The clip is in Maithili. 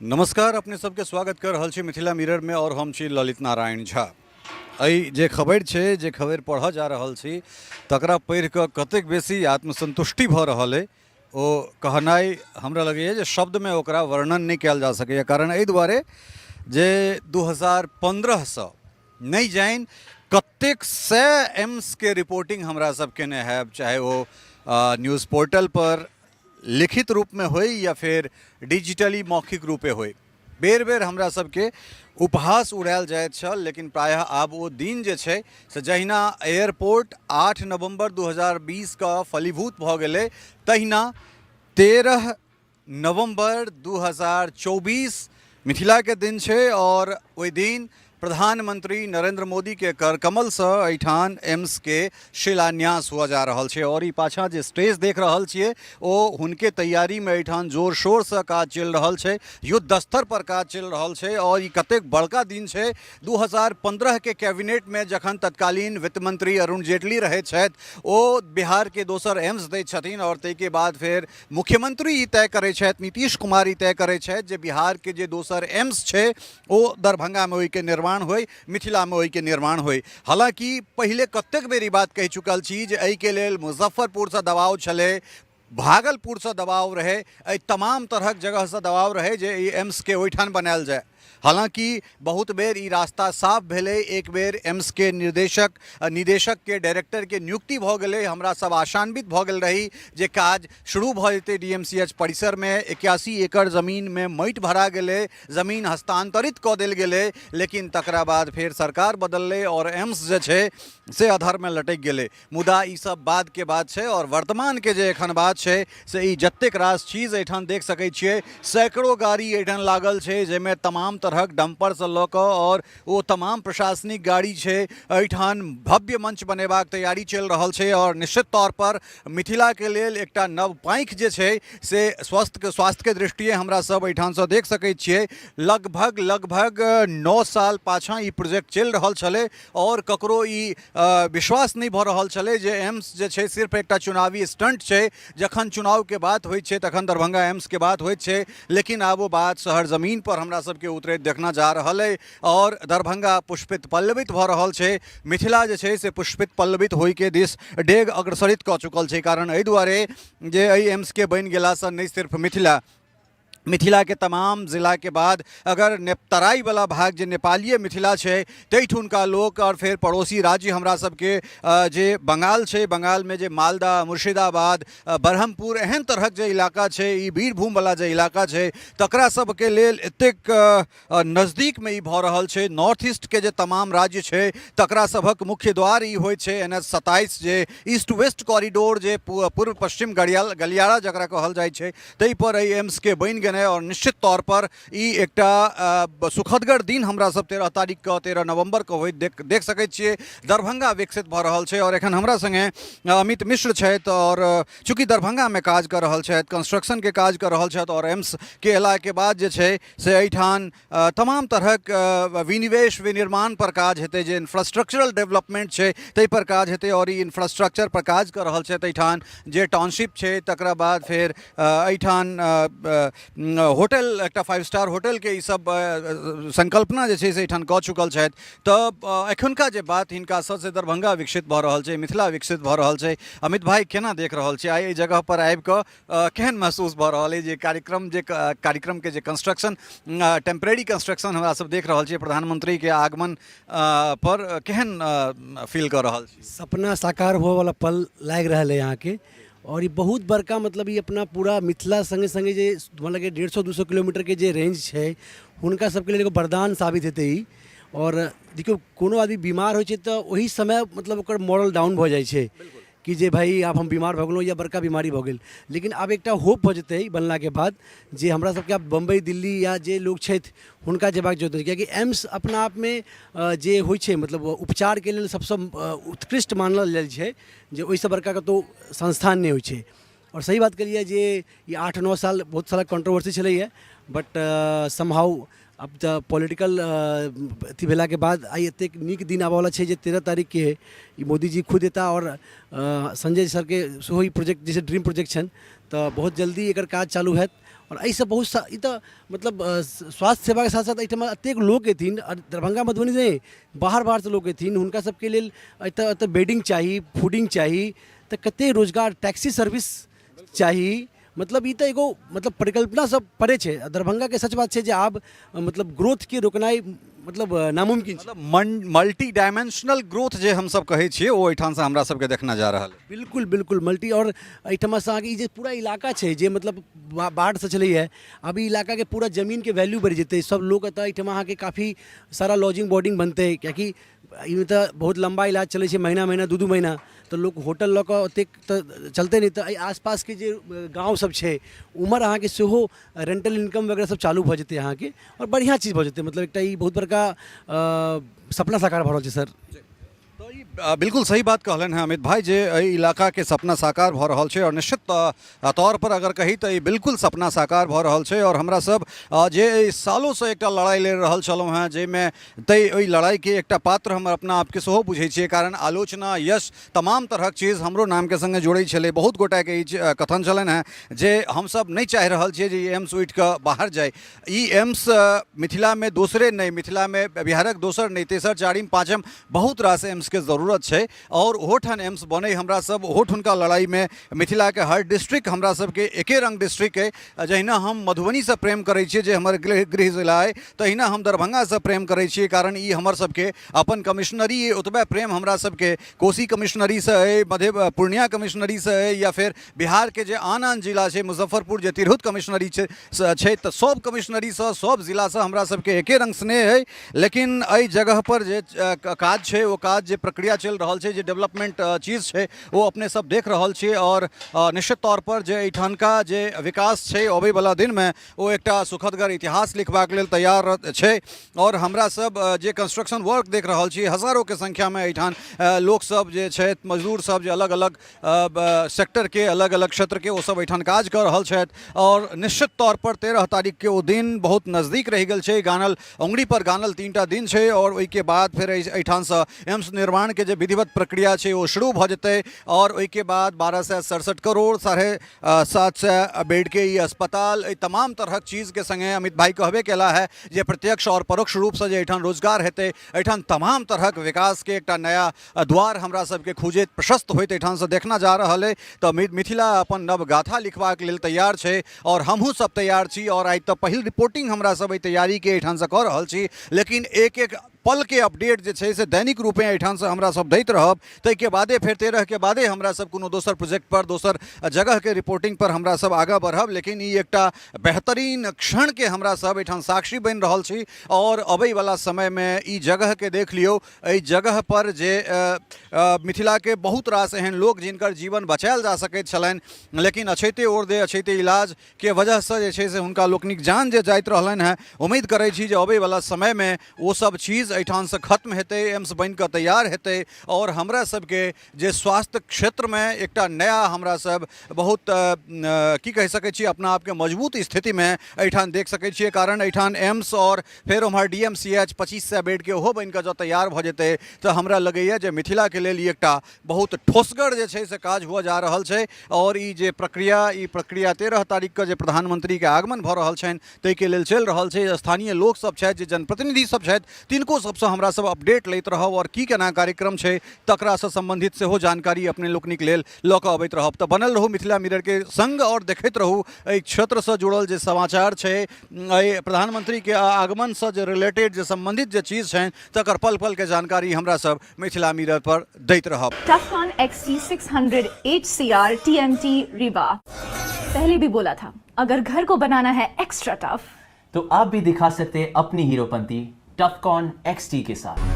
नमस्कार, अपने सबके स्वागत कर रहल छी मिथिला मिरर में और हम छी ललित नारायण झा। एहि जे खबरि छै, जे खबरि पढ़ऽ जा रहल छी, तकरा पढ़ि कऽ कतेक बेसी आत्मसंतुष्टि भऽ रहल अइ ओ कहनाइ हमरा लगैए जे शब्दमे ओकरा वर्णन नहि कयल जा सकैए। कारण एहि दुआरे जे 2015सँ नहि जानि कतेक सए एम्सके रिपोर्टिंग हमरा सब केने हैब, चाहे ओ न्यूज़ पोर्टल पर लिखित रूपमे होइ या फेर डिजिटली मौखिक रूपे होइ। बेर बेर हमरा सबके उपहास उड़ायल जाइत छल, लेकिन प्रायः आब ओ दिन जे छै से जहिना एयरपोर्ट 8 नवम्बर 2020 के फलीभूत भऽ गेलै, तहिना 13 नवम्बर 2024 मिथिलाके दिन छै और ओहि दिन प्रधानमंत्री नरेंद्र मोदी के कर कमल से एहिठाम एम्स के शिलान्यास हुआ जा रहल छै। और ई पाछाँ जे स्टेज देख रहल छियै ओ हुनके तैयारी में एहिठाम जोर शोर से काज चलि रहल छै, युद्ध स्तर पर काज चलि रहल छै। और ई कतेक बड़का दिन छै, 2015 के कैबिनेट में जखन तत्कालीन वित्त मंत्री अरुण जेटली रहै छथि, ओ बिहार के दोसर एम्स दै छथिन और ताहिके बाद फेर मुख्यमंत्री ई तय करै छथि, नीतीश कुमार ई तय करै छथि जे बिहार के जे दोसर एम्स छै ओ दरभंगामे ओहिके निर्माण होइ, मिथिलामे ओहिके निर्माण होइ। हालाँकि पहिले कतेक बेर ई बात कहि चुकल छी जे एहिके लेल मुजफ्फरपुरसँ दबाव छलै, भागलपुरसँ दबाव रहै, एहि तमाम तरहक जगहसँ दबाव रहै जे ई एम्सके ओहिठाम बनायल जाय। हालाँकि बहुत बेर ई रास्ता साफ भेलै, एक बेर एम्सके निदेशकके डायरेक्टरके नियुक्ति भऽ गेलै, हमरा सब आशान्वित भऽ गेल रही जे काज शुरू भऽ जेतै। डी एम सी एच परिसरमे 81 एकड़ जमीनमे माटि भरा गेलै, जमीन हस्तांतरित कऽ देल गेलै, लेकिन तकरा बाद फेर सरकार बदललै आओर एम्स जे छै से अधरमे लटकि गेलै। मुदा ई सब बादके बात छै आओर वर्तमानके जे एखन बात छै से ई जतेक रास चीज एहिठाम देख सकै छियै, सैकड़ो गाड़ी एहिठाम लागल छै, जाहिमे तमाम तरहक डम्परसँ लऽ कऽ आओर ओ तमाम प्रशासनिक गाड़ी छै। एहिठाम भव्य मंच बनेबाक तैयारी चलि रहल छै आओर निश्चित तौर पर मिथिलाके लेल एकटा नव पाँखि जे छै से स्वास्थ्यके दृष्टिए हमरा सब एहिठामसँ देख सकै छियै। लगभग लगभग 9 साल पाछाँ ई प्रोजेक्ट चलि रहल छलै आओर ककरो ई विश्वास नहि भऽ रहल छलै जे एम्स जे छै सिर्फ एकटा चुनावी स्टंट छै। जखन चुनावके बात होइ छै तखन दरभंगा एम्सके बात होइत छै, लेकिन आब ओ बात शहर जमीन पर हमरा सबके उतरैत देखना जा रहल अइ आओर दरभंगा पुष्पित पल्लवित भऽ रहल छै। मिथिला जे छै से पुष्पित पल्लवित होइके दिस डेग अग्रसरित कऽ चुकल छै। कारण एहि दुआरे जे एहि एम्सके बनि गेलासँ नहि सिर्फ मिथिलाके तमाम जिलाके बाद अगर तराईवला भाग जे नेपालीय मिथिला छै ताहिठुनका लोक आओर फेर पड़ोसी राज्य हमरा सबके जे बंगाल छै, बंगालमे जे मालदा, मुर्शिदाबाद, बरहमपुर एहन तरहक जे इलाका छै, ई वीरभूमवला जे इलाका छै, तकरा सबके लेल एतेक नजदीकमे ई भऽ रहल छै। नॉर्थ ईस्टके जे तमाम राज्य छै तकरा सभक मुख्य द्वार ई होइ छै, एन एच 27 जे ईस्ट वेस्ट कॉरिडोर जे पूर्व पश्चिम गलियारा जकरा कहल जाइ छै, ताहिपर एहि एम्सके बनि गेनाइ आओर निश्चित तौरपर ई एकटा सुखदगर दिन हमरा सब 13 तारीखके 13 नवम्बरके होइत देख सकै छियै। दरभंगा विकसित भऽ रहल छै आओर एखन हमरा सङ्गे अमित मिश्र छथि आओर चूँकि दरभंगामे काज कऽ रहल छथि, कंस्ट्रक्शनके काज कऽ रहल छथि आओर एम्सके अयलाके बाद जे छै से एहिठाम तमाम तरहक विनिवेश विनिर्माण पर काज हेतै, जे इंफ्रास्ट्रक्चरल डेवलपमेंट छै ताहि पर काज हेतै आओर ई इंफ्रास्ट्रक्चर पर काज कऽ रहल छथि। एहिठाम जे टाउनशिप छै तकरा बाद फेर एहिठाम होटल, एकटा 5 स्टार होटलके ई सब संकल्पना जे छै से एहिठाम कऽ चुकल छथि। तऽ एखुनका जे बात हिनकासँ से दरभंगा विकसित भऽ रहल छै, मिथिला विकसित भऽ रहल छै। अमित भाई, केना देख रहल छी आइ एहि जगह पर आबि कऽ, केहन महसूस भऽ रहल अइ जे कार्यक्रमके जे कंस्ट्रक्शन, टेम्परेरी कंस्ट्रक्शन हमरा सब देख रहल छियै, प्रधानमंत्रीके आगमन पर केहन फील कऽ रहल छी? सपना साकार हुअवला पल लागि रहल अइ अहाँके आओर ई बहुत बड़का, मतलब ई अपना पूरा मिथिला सङ्गे सङ्गे जे मतलब कि 150 200 किलोमीटरके जे रेंज छै हुनका सबके लेल एगो वरदान साबित हेतै ई। आओर देखियौ, कोनो आदमी बीमार होइ छै तऽ ओहि समय मतलब ओकर मोरल डाउन भऽ जाइ छै कि जे भाइ आब हम बीमार भऽ गेलहुँ या बड़का बीमारी भऽ गेल, लेकिन आब एकटा होप भऽ जेतै बनलाके बाद जे हमरा सबके आब बम्बई, दिल्ली या जे लोक छथि हुनका जेबाक जरूरत नहि, कियाकि एम्स अपना आपमे जे होइ छै मतलब उपचारके लेल सबसँ उत्कृष्ट मानल जाइ छै जे ओहिसँ बड़का कतहु संस्थान नहि होइ छै। आओर सही बात केलिए जे ई 8 9 साल बहुत सारा कॉन्ट्रोवर्सी छलैए, बट समहाउ अब तऽ पॉलिटिकल अथी भेलाके बाद आइ एतेक नीक दिन आबऽवला छै जे 13 तारीखके ई मोदीजी खुद एता आओर संजय सरके सेहो ई प्रोजेक्ट जे छै ड्रीम प्रोजेक्ट छनि, तऽ बहुत जल्दी एकर काज चालू हैत। आओर एहिसँ बहुत सा ई तऽ मतलब स्वास्थ्य सेवाके साथ साथ एहिठमा एतेक लोक अयथिन दरभंगा मधुबनी नहि, बाहर बाहरसँ लोक अयथिन, हुनका सबके लेल एतऽ एतऽ बेडिंग चाही, फूडिंग चाही, तऽ कते रोजगार, टैक्सी सर्विस चाही। मतलब ई तऽ एगो मतलब परिकल्पना सब परे छै। दरभंगाके सच बात छै जे आब मतलब ग्रोथके रोकनाइ मतलब नामुमकिन छै। मतलब मल्टी डायमेंशनल ग्रोथ जे हमसब कहै छियै ओ एहिठामसँ हमरा सबके देखना जा रहल। बिल्कुल बिल्कुल मल्टी। आओर एहिठमासँ अहाँके ई जे पूरा इलाका छै जे मतलब बाढ़िसँ छलैए, आब ई इलाकाके पूरा जमीनके वैल्यू बढ़ि जेतै। सब लोक एतऽ एहिठमा अहाँके काफी सारा लॉजिंग बोर्डिंग बनतै, किएकि एहिमे तऽ बहुत लम्बा इलाज चलै छै, महीना महीना दू दू महीना, तऽ लोक होटल लऽ कऽ ओतेक तऽ चलतै नहि। तऽ एहि आसपासके जे गाँव सब छै उम्हर अहाँके सेहो रेंटल इनकम वगैरह सब चालू भऽ जेतै अहाँके, आओर बढ़िआँ चीज भऽ जेतै। मतलब एकटा ई बहुत बड़का सपना साकार भऽ रहल छै सर। तऽ ई बिल्कुल सही बात कहलनि हेँ अमित भाई जे एहि इलाकाके सपना साकार भऽ रहल छै, आओर निश्चित तौर पर अगर कही तऽ ई बिल्कुल सपना साकार भऽ रहल छै। आओर हमरा सब जे एहि सालोसँ एकटा लड़ाइ लड़ि रहल छलहुँ हेँ, जाहिमे ताहि ओहि लड़ाइके एकटा पात्र हम अपना आपके सेहो बुझै छियै, कारण आलोचना यश तमाम तरहक चीज हमरो नामके सङ्गे जोड़ै छलै। बहुत गोटाके ई कथन छलनि हेँ जे हमसब नहि चाहि रहल छियै जे ई एम्स उठिकऽ बाहर जाय। ई एम्स मिथिलामे दोसरे नहि, मिथिलामे बिहारक दोसर नहि, तेसर चारिम पाँचम बहुत रास एम्सके जरूरत छै, आओर ओहोठाम एम्स बनै। हमरा सब ओहोठुनका लड़ाइमे मिथिलाके हर डिस्ट्रिक्ट हमरा सबके एके रङ्ग डिस्ट्रिक्ट अइ। जहिना हम मधुबनीसँ प्रेम करै छियै जे हमर गृह जिला अइ, तहिना हम दरभंगासँ प्रेम करै छियै, कारण ई हमर सबके अपन कमिश्नरी अइ। ओतबे प्रेम हमरा सबके कोसी कमिश्नरीसँ अइ, मधे पूर्णिया कमिश्नरीसँ अइ, या फेर बिहारके जे आन आन जिला छै, मुजफ्फरपुर जे तिरहुत कमिश्नरी छै छै, तऽ सब कमिश्नरीसँ सब जिलासँ हमरा सबके एके रङ्ग स्नेह अइ। लेकिन एहि जगहपर जे काज छै, ओ काज जे प्रक्रिया चलि रहल छै, जे डेवलपमेंट चीज छै, ओ अपने सब देख रहल छियै। आओर निश्चित तौरपर जे एहिठामका जे विकास छै अबैवला दिनमे, ओ एकटा सुखदगर इतिहास लिखबाक लेल तैयार छै। आओर हमरा सब जे कंस्ट्रक्शन वर्क देख रहल छी, हजारोके संख्यामे एहिठाम लोकसब जे छथि, मजदूर सब जे अलग अलग सेक्टरके अलग अलग क्षेत्रके, ओ सब एहिठाम काज कऽ रहल छथि। आओर निश्चित तौर पर 13 तारीखके ओ दिन बहुत नजदीक रहि गेल छै, गानल उंगली पर गानल 3टा दिन छै। आओर ओहिके बाद फेर एहिठामसँ एम्स निर्माणके जे विधिवत प्रक्रिया छै ओ शुरू भऽ जेतै। आओर ओहिके बाद 1267 करोड़ 750 बेडके ई अस्पताल, एहि तमाम तरहक चीजके सङ्गे अमित भाई कहबे केला है जे प्रत्यक्ष आओर परोक्ष रूपसँ जे एहिठाम रोजगार हेतै, एहिठाम तमाम तरहक विकासके एकटा नया द्वार हमरा सबके खुजैत प्रशस्त होइत एहिठामसँ देखना जा रहल अइ। तऽ मिथिला अपन नव गाथा लिखबाक लेल तैयार छै, आओर हमहूँ सब तैयार छी। आओर आइ तऽ पहिल रिपोर्टिंग हमरा सब एहि तैयारीके एहिठामसँ कऽ रहल छी, लेकिन एक एक पलके अपडेट जे छै से दैनिक रूपे एहिठामसँ हमरा सब दैत रहब। ताहिके बादे फेर 13के बादे हमरा सब कोनो दोसर प्रोजेक्ट पर दोसर जगहके रिपोर्टिंग पर हमरा सब आगाँ बढ़ब। लेकिन ई एकटा बेहतरीन क्षणके हमरा सब एहिठाम साक्षी बनि रहल छी। आओर अबैवला समयमे ई जगहके देख लियौ, एहि जगह पर जे मिथिलाके बहुत रास एहन लोक जिनकर जीवन बचायल जा सकैत छलनि, लेकिन अछैते ओरदे अछैते इलाजके वजहसँ जे छै से हुनका लोकनिक जान जे जाइत रहलनि हेँ, उम्मीद करै छी जे अबैवला समयमे ओ सब चीज एहिठामसँ खत्म हेतै, एम्स बनिकऽ तैयार हेतै। आओर हमरा सबके जे स्वास्थ्य क्षेत्रमे एकटा नया हमरा सब बहुत की कहि सकै छी अपना आपके मजबूत स्थितिमे एहिठाम देख सकै छियै, कारण एहिठाम एम्स आओर फेर ओम्हर डी एम सी एच 2500 बेडके ओहो बनिकऽ जँ तैयार भऽ जेतै तऽ हमरा लगैए जे मिथिलाके लेल ई एकटा बहुत ठोसगर जे छै से काज हुअ जा रहल छै। आओर ई जे प्रक्रिया, ई प्रक्रिया 13 तारीखके जे प्रधानमंत्रीके आगमन भऽ रहल छनि ताहिके लेल चलि रहल छै। स्थानीय लोकसब छथि, जे जनप्रतिनिधि सब छथि, तिनको सबसँ हमरा सब अपडेट लैत रहब, आओर की केना कार्यक्रम छै तकरासँ सम्बन्धित सेहो जानकारी अपने लोकनिक लेल लऽ कऽ अबैत रहब। तऽ बनल रहू मिथिला मिररके सङ्ग आओर देखैत रहू एहि क्षेत्रसँ जुड़ल जे समाचार छै, एहि प्रधानमंत्रीके आगमनसँ जे रिलेटेड जे सम्बन्धित जे चीज छनि तकर पल पलके जानकारी हमरा सब मिथिला मिरर पर दैत रहब। Tufcon XT600 HCR TMT Rewa। पहले भी बोला था, अगर घर को बनाना है एक्स्ट्रा टफ तो आप भी दिखा सकते हैं अपनी हीरोपंती टफकॉन XT के साथ।